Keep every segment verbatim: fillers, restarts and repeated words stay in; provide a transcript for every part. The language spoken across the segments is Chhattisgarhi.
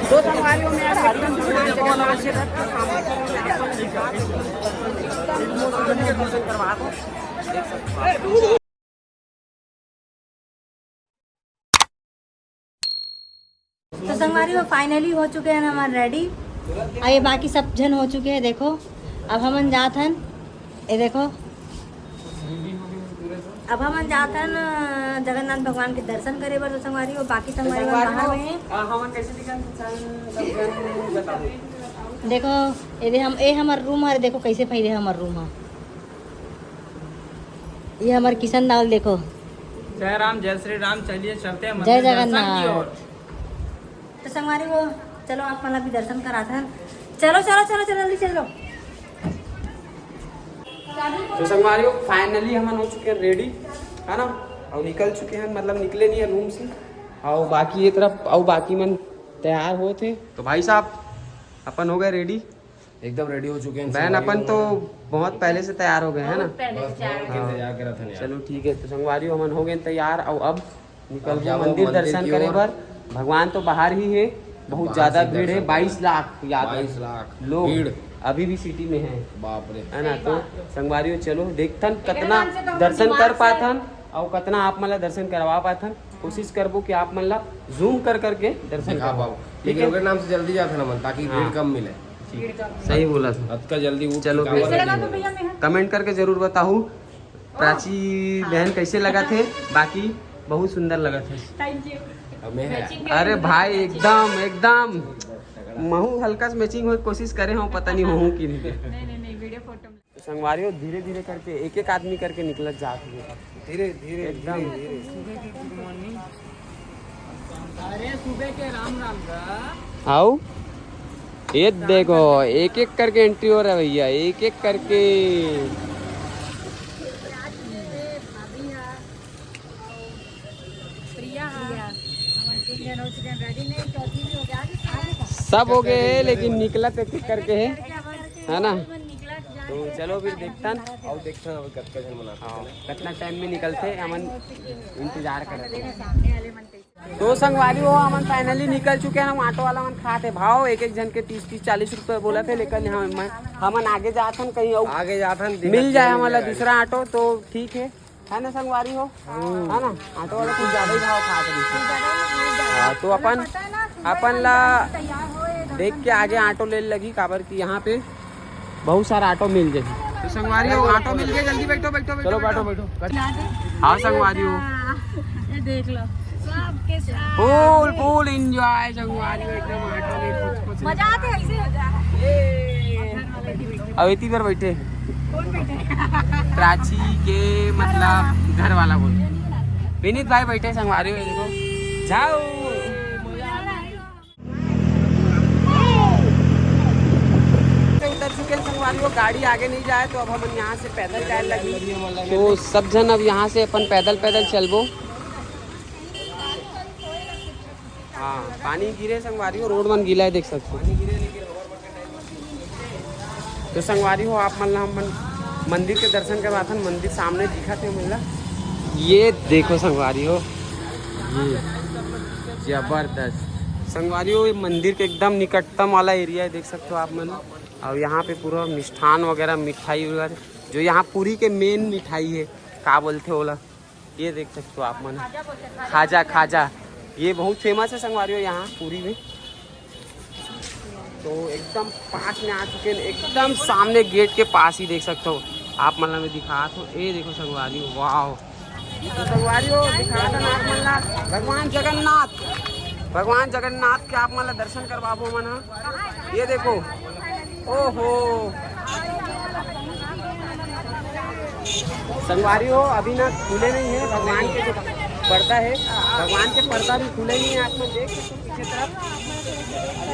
तो संगवारी हो, मैं आज एकदम भगवान जगन्नाथ जी का दर्शन करवा दूं। तो संगवारी हो, finally हो चुके हैं हमारे ready। और ये बाकी सब झन हो चुके हैं। देखो, अब हमन जात हन, ये देखो, अब हमन जात हन, अ, जगन्नाथ भगवान के दर्शन करे बर। तो संगवारी हो, बाकी संगवारी हो, बाहर में हैं। अ, हमन कैसे दिखन, सब झन बताओ। देखो, ये दे हम, ये हमर रूम हरे, देखो कैसे फैले हमर रूम ह। ये हमर किशन दाल देखो। जय राम, जय श्री राम। चलिए चलते हैं जय मंदिर दर्शन की जगन्नाथ। ओर। तो संगवारी हो, चलो आप मन ला भी दर्शन कराथन। चलो, चलो, चलो, चलो, जल्दी चलो। तो संगवारी हो, finally हमन हो चुके हैं ready, है ना, और निकल चुके हैं, मतलब निकले नहीं है रूम से। और बाकी ये तरफ, और बाकी मन तैयार होत हे। तो भाई साहब, अपन हो गए ready। एकदम ready हो चुके हैं बहन, संगवारी अपन हो। तो बहुत पहले से तैयार हो गए हैं ना। बहुत पहले से बस तैयार भगवान के हो। इंतजार करत हन यार। चलो ठीक है, तो संगवारी हो, हमन हो गए तैयार। और अब निकल अब के जाओ मंदिर मंदिर दर्शन की करे ओर। बर। भगवान तो बाहर ही है, बहुत बाहर ज्यादा से भीड़ है, दर्शन बाईस करना। लाख याद है। बाईस लाख लोग भीड़। अभी भी सिटी में है, बाप रे। है ना। तो संगवारी हो, चलो देखथन कतना नाम से तो हम दर्शन कर दिमाग से पाथन और कतना आप मन ला दर्शन करवा पाथन। कोशिश करबो कि आप मन ला जूम कर करके दर्शन दिखा करवाओ, पाओ। ठीक लेकिन है? ओकर नाम से जल्दी जाथन हमन, ताकि हाँ। भीड़ कम मिले। भीड़ कम मिले। सही बोला था। अतका जल्दी उठ चलो के फिर। काबर कैसे लगा नहीं तो भैया मिले? मैं? Comment करके जरूर बताहू। प्राची बहन कैसे लगा थे, बाकी बहुत सुंदर लगा थे। Thank you। अब मैं है। Matching अरे करेंगे। भाई, एकदम एकदम महू हल्का से matching होए के कोशिश करे हूँ, पता नहीं होहूँ कि नहीं। नहीं, नहीं, नहीं, video photo में। तो संगवारी हो, धीरे धीरे करके एक एक आदमी करके निकलत जात हुए। धीरे धीरे एकदम। धीरे धीरे। अरे सुबह के राम राम का। आओ, ये देखो, एक एक करके entry हो रहा है भैया, एक एक करके। प्रिया, हाँ। हमन तीन जन हो चुके हैं, ready नहीं, चौथी भी हो गया। सब हो गए हैं, लेकिन निकलत एक एक करके है, है ना? तो चलो फिर देखथन। और देखथन अब कतका झन मन आथे। हाँ, कितना टाइम में निकलते हैं, हमन इंतजार करते हैं। तो संगवारी हो, हमन finally निकल चुके हैं। हम ऑटो वाला मन खाते भाव, एक एक जन के तीस तीस चालीस रुपए बोला थे, लेकिन हम, हमन आगे जाथन कहीं और आगे जाथन, मिल जाए हमन ला दूसरा ऑटो, तो ठीक है। है ना संगवारी हो? है ना, ऑटो वाला कुछ ज्यादा ही भाव खात रही। हाँ, तो अपन, अपन ला देख के आगे ऑटो ले लगी, काबर कि यहाँ पे बहुत सारा ऑटो मिल जाए। तो संगवारी हो, ऑटो मिल गया, जल्दी बैठो, बैठो, बैठो, चलो बैठो, बैठो। हाँ संगवारी हो, ये देख लो, सबके साथ full full enjoy संगवारी हो, एकदम ऑटो में कुछ कुछ मजा आते ऐसे। ये अब इतनी देर बैठे। कौन बैठे? प्राची के मतलब घर वाला बोल। विनीत भाई बैठे संगवारी हो, देखो। जाओ। उतर चुके हैं संगवारी हो, गाड़ी आगे नहीं जाए तो अब हम यहाँ से पैदल जाए लगी। तो सब जन अब यहाँ से अपन पैदल पैदल चलबो। हाँ, पानी गिरे संगवारी हो, रोड मन गीला है, देख सकते हो। तो संगवारी हो, आप मन ला हमन मंदिर के दर्शन करवाथन। मंदिर सामने दिखत हे हमन ला। ये देखो संगवारी हो, ये जबरदस्त संगवारी हो, ये मंदिर के एकदम निकटतम वाला एरिया है, देख सकते हो आप मन। और यहाँ पे पूरा मिष्ठान वगैरह, मिठाई वगैरह, जो यहाँ पुरी के मेन मिठाई है, का बोलते ओला, ये देख सकते हो आप मन, खाजा, खाजा, ये बहुत फेमस है संगवारी हो यहाँ पुरी में। तो एकदम पास में आ चुके हैं, एकदम सामने गेट के पास ही देख सकते हो आप मन ला मैं दिखात हूँ। ये देखो संगवारी हो, वाह। तो संगवारी हो, दिखात हन आप मन ला भगवान जगन्नाथ, भगवान जगन्नाथ के आप मन ला दर्शन करवाबो मन हा। ये देखो, ओहो। संगवारी हो, अभी ना खुले नहीं है भगवान के जो पर्दा है, भगवान के पर्दा भी खुले नहीं है। आप लोग देख सकते हो पीछे तरफ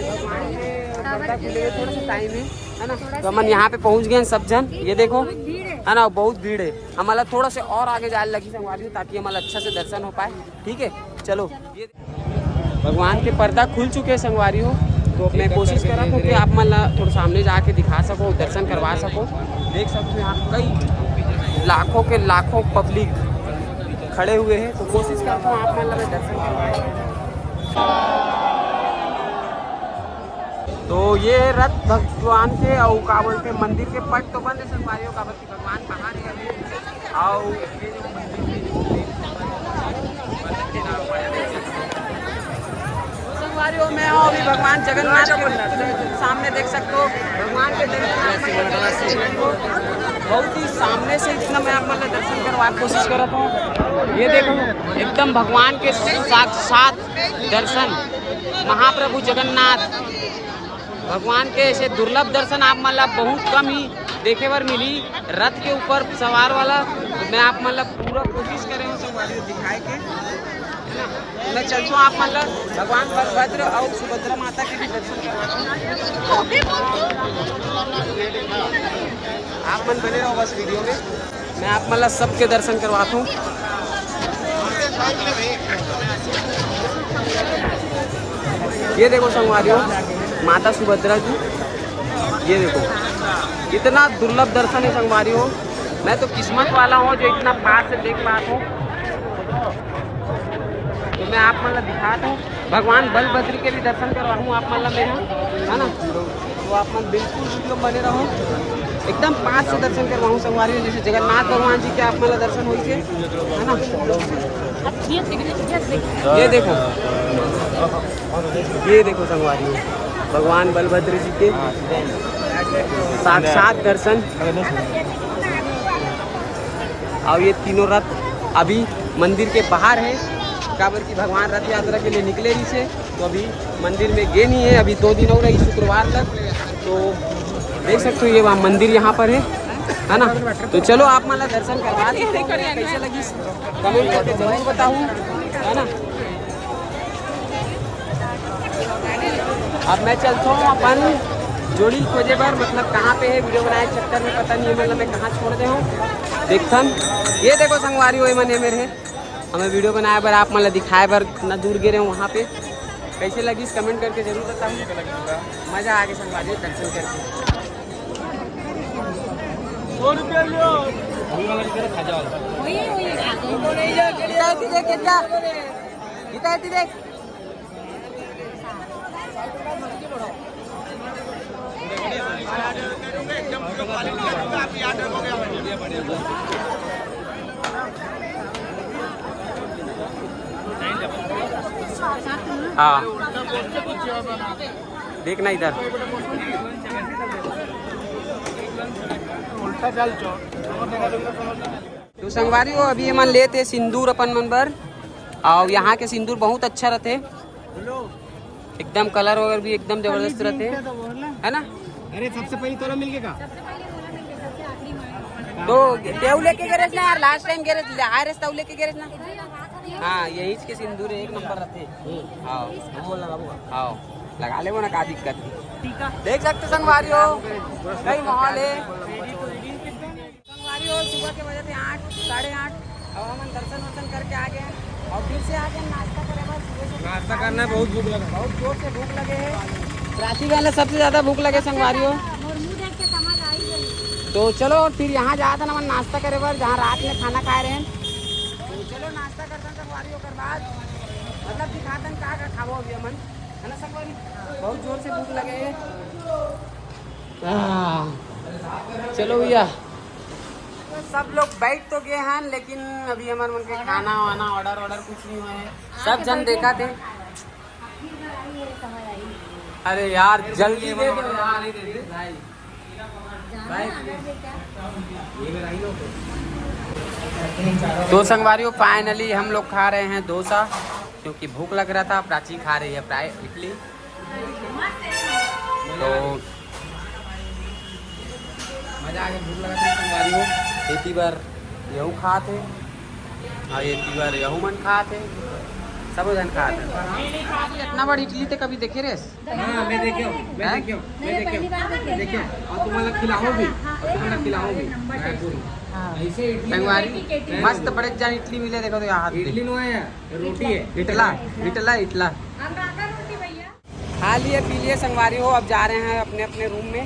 भगवान के पर्दा खुले हुए, थोड़ा सा टाइम है, है ना। तो हमन यहाँ पे पहुँच गए हैं सब जन। ये देखो, है ना, बहुत भीड़ है। हमला थोड़ा से और आगे जाए लगी संगवारी हो, ताकि हमला अच्छा से दर्शन हो पाए। ठीक है, चलो। ये भगवान के पर्दा खुल चुके हैं संगवारी हो, तो मैं कोशिश कर रहा हूँ कि आप मन ला थोड़ा सामने जाके दिखा सको, दर्शन करवा सको। देख सकते हो यहाँ कई लाखों के लाखों पब्लिक खड़े हुए हैं, तो कोशिश करता हूँ आप मन ला मैं दर्शन करवाए। तो ये रथ भगवान के, अउ का बोलथे, मंदिर के पट तो बंद है संगवारी हो, काबर कि भगवान बाहर है अभी। अउ ये जो मंदिर है, तो संगवारी हो, मैं हूँ अभी भगवान जगन्नाथ के सामने, देख सकते हो भगवान के दर्शन। बहुत ही सामने से इतना मैं आप मतलब दर्शन करवा के कोशिश करत हूँ। ये देखो, एकदम भगवान के साक्षात दर्शन, महाप्रभु जगन्नाथ भगवान के ऐसे दुर्लभ दर्शन आप मन ला बहुत कम ही देखे बर मिली। रथ के ऊपर सवार वाला मैं आप मन ला पूरा कोशिश करे हूँ संगवारी हो दिखाए के, है ना। मैं चलता हूँ आप मन ला भगवान बलभद्र और सुभद्रा माता के भी दर्शन करवाता हूँ। आप मन बने रहो बस वीडियो में। मैं आप मन ला सबके दर्शन करवाता हूँ। ये देखो संगवारी हो, माता सुभद्रा जी, ये देखो, इतना दुर्लभ दर्शन है संगवारी हो। मैं तो किस्मत वाला हूँ जो इतना पास से देख पाता हूँ। तो मैं आप मन ला दिखाता हूँ, भगवान बलभद्र के भी दर्शन करवाऊँ आप मन ला मैं, है ना। तो आप मन बिल्कुल वीडियो में बने रहो, एकदम पास से दर्शन करवाऊँ संगवारी हो, जैसे जगन्नाथ भगवान जी के आप मन ला दर्शन होई थे, है ना। ये देखो, ये देखो संगवारी हो, भगवान बलभद्र जी के साक्षात दर्शन। और ये तीनों रथ अभी मंदिर के बाहर है, काबर कि भगवान रथ यात्रा के लिए निकले रहिसे, तो अभी मंदिर में गे नहीं है। अभी दो दिन हो रही, शुक्रवार तक। तो देख सकते हो, ये वहाँ मंदिर यहाँ पर है, है ना। तो चलो, आप मन ला दर्शन करवा देते हैं, कैसे लगी, कमेंट करके जरूर बताऊँ, है ना। अब मैं चलता हूँ अपन जोड़ी खोजे बर, मतलब कहाँ पे है, वीडियो बनाए चक्कर में पता नहीं है, मतलब मैं कहाँ छोड़ दे हूँ। देखथन, ये देखो संगवारी हो, ये मन ये मेरे है, हमें वीडियो बनाए बर आप मन ला दिखाए बर इतना दूर गे रहे हूँ वहाँ पे। कैसे लगी, कमेंट करके जरूर बताऊँ। मजा आ गया संगवारी हो दर्शन करके। सौ रुपया लियो। वही, वही। इधर देख, इधर देख। हाँ, देखना इधर। उल्टा चाल चो। तो संगवारी हो, अभी ये मन लेते सिंदूर अपन मन बर, और यहाँ के सिंदूर बहुत अच्छा रहते, एकदम कलर वगैरह भी एकदम जबरदस्त रहते, है ना। अरे, सबसे पहले तोला मिल के का? तो तेऊ लेके गए रहे ना यार, लास्ट टाइम गए रहे, आए रहे तऊ लेके गए रहे ना। हाँ, यही के सिंदूर है, एक नंबर रहते। हाँ, हाँ, लगा लेबो ना, का दिक्कत है। देख सकते संगवारी हो, कई माहौल है। संगवारी हो, सुबह के बजे थे आठ, साढ़े आठ। अब हमन दर्शन वर्शन करके आ गए हैं और फिर से आ गए नाश्ता करे बर। सुबह से नाश्ता करना है, बहुत भूख लगा। बहुत जोर से भूख लगे है। राती वाला सबसे ज्यादा भूख लगे संगवारी हो। मोर मुंह देख के समझ आ ही गई। तो चलो, फिर यहाँ जात हन हमन नाश्ता करे बर, जहाँ रात में खाना खाए रहे हैं। तो चलो, नाश्ता करते हैं संगवारी हो, ओकर बाद मतलब दिखातन का का खाबो अभी हमन, है ना संगवारी। बहुत जोर से भूख लगे है। आह, चलो भैया, सब लोग बैठ तो गए हैं, लेकिन अभी हमारे मन के खाना वाना ऑर्डर ऑर्डर कुछ नहीं हुआ है। सब जन देखा थे। अरे यार, जल्दी दे दो यार, ये दे दे भाई। भाई, ये मेरा ही लोग है। तो संगवारी हो, फाइनली हम लोग खा रहे हैं डोसा, क्योंकि भूख लग रहा था। प्राची खा रही है फ्राई इडली। तो मजा आ गया, भूख लगा था संगवारी हो। एती बार यहू खात है और एती बार यहू मन खात है, सब जन खात है। इतना बड़ इडली ते कभी देखे रहे? हाँ, मैं देखे हूँ, मैं हैं? देखे हूँ, मैं देखे हूँ, मैं देखे हूँ। और तुम्हारा खिलाओ भी, और तुम्हारा खिलाओ भी। हाँ। ऐसे इडली संगवारी, मैं मस्त बोलूँ। बड़े जान इडली मिले, देखो तो यहाँ हाथ दे। इडली नो है यार, रोटी है। इटला, इटला, इटला। खा लिए, पी लिए संगवारी हो, अब जा रहे हैं अपने अपने रूम में,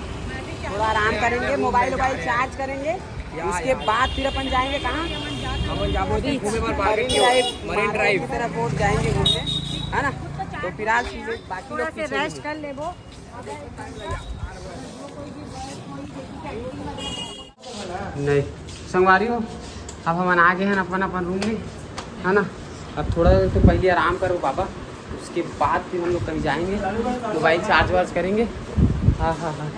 थोड़ा आराम करेंगे, मोबाइल वोबाइल चार्ज करेंगे, उसके बाद फिर अपन जाएंगे कहाँ? अपन जाबो जी घूमे बर, मरीन ड्राइव, मरीन ड्राइव की तरफ और जाएंगे घूमने, है ना। तो फिलहाल चीजें बाकी लोग पीछे रेस्ट कर लेबो। नहीं। संगवारी हो, अब हमन आ गए हैं अपन अपन रूम में, है ना। अब थोड़ा देर तो पहले आराम करो बाबा, उसके बाद फिर हम लोग कहीं जाएंगे, मोबाइल चार्ज वार्ज करेंगे। हाँ हाँ हाँ।